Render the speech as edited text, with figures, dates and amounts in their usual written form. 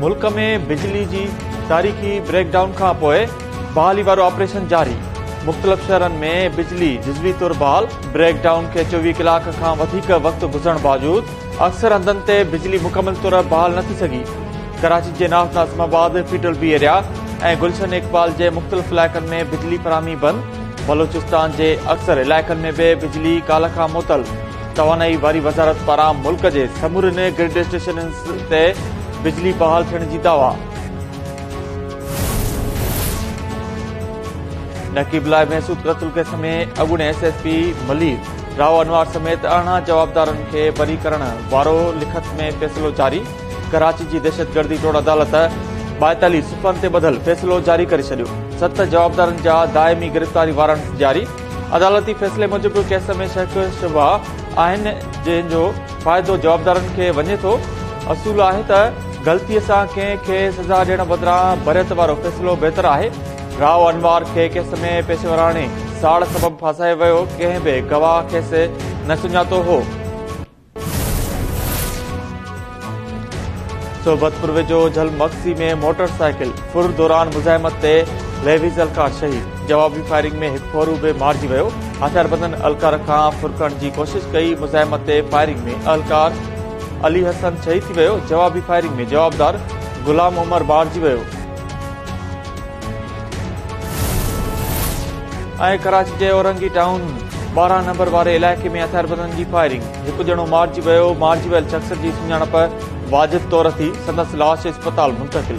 ملڪ ۾ بجلي جي تاريخي بريڪ ڊائون کان پوء بحالي وارو آپريشن جاري، مختلف شهرن ۾ بجلي جزوي طور بحال، بريڪ ڊائون کي 24 ڪلاڪ کان وڌيڪ وقت گذرڻ باوجود اڪثر هنڌن تي بجلي مڪمل طور بحال نه ٿي سگهي. ڪراچي جي north Nazimabad, federal B area ۽ Gulshan Iqbal جي مختلف علائقن ۾ بجلي فراهمي بند، بلوچستان جي اڪثر علائقن ۾ به بجلي ڪالهه کان معطل. توانائي واري وزارت پاران ملڪ جي سمورين گرڊ اسٽيشنز تي بجلي بحال ٿيڻ جي دعويٰ. نقيب الله محسود قتل ڪيس ۾ اڳوڻي S S P Malir Rao Anwar سميت 18 جوابدارن کي بري ڪرڻ وارو لکت ۾ فيصلو جاري، ڪراچي جي دهشتگردي ٽوڙ عدالت 42 صفحن تي ٻڌل فيصلو جاري ڪري ڇڏيو، ست جوابدارن جا دائمي گرفتاري وارنٽس جاري، عدالتي فيصلي موجب ڪيس ۾ شڪ شبها آهن جنهن جو فائدو جوابدارن کي وڃي ٿو، اصول آهي ته غلطي سان ڪنهن کي سزا ڏيڻ بدران بريت وارو فيصلو بهتر آهي، رائو انوار کي ڪيس ۾ پيشيوراڻي ساڙ سبب ڦاسايو ويو، ڪنهن به گواهه کيس نه سڃاتو هو. صحبت پور ويجهو جهل مگسي ۾ موٽر سائيڪل ڦر دوران مزاحمت تي ليويز اهلڪار شهيد، جوابي فائرنگ ۾ هڪ ڦورو به مارجي ويو، هٿياربندن اهلڪار کان ڦر ڪرڻ جي ڪوشش ڪئي، مزاحمت تي فائرنگ ۾ اهلڪار علي حسن شهيد ٿي ويو، جوابي فائرنگ ۾ جوابدار غلام عمر مارجي ويو. ۽ ڪراچي جي اورنگي ٽائون 12 نمبر واري علائقي ۾ هٿياربندن جي فائرنگ، هڪ ڄڻو مارجي ويو، مارجي ويل شخص جي سڃاڻپ واجد طور ٿي، سندس لاش اسپتال منتقل.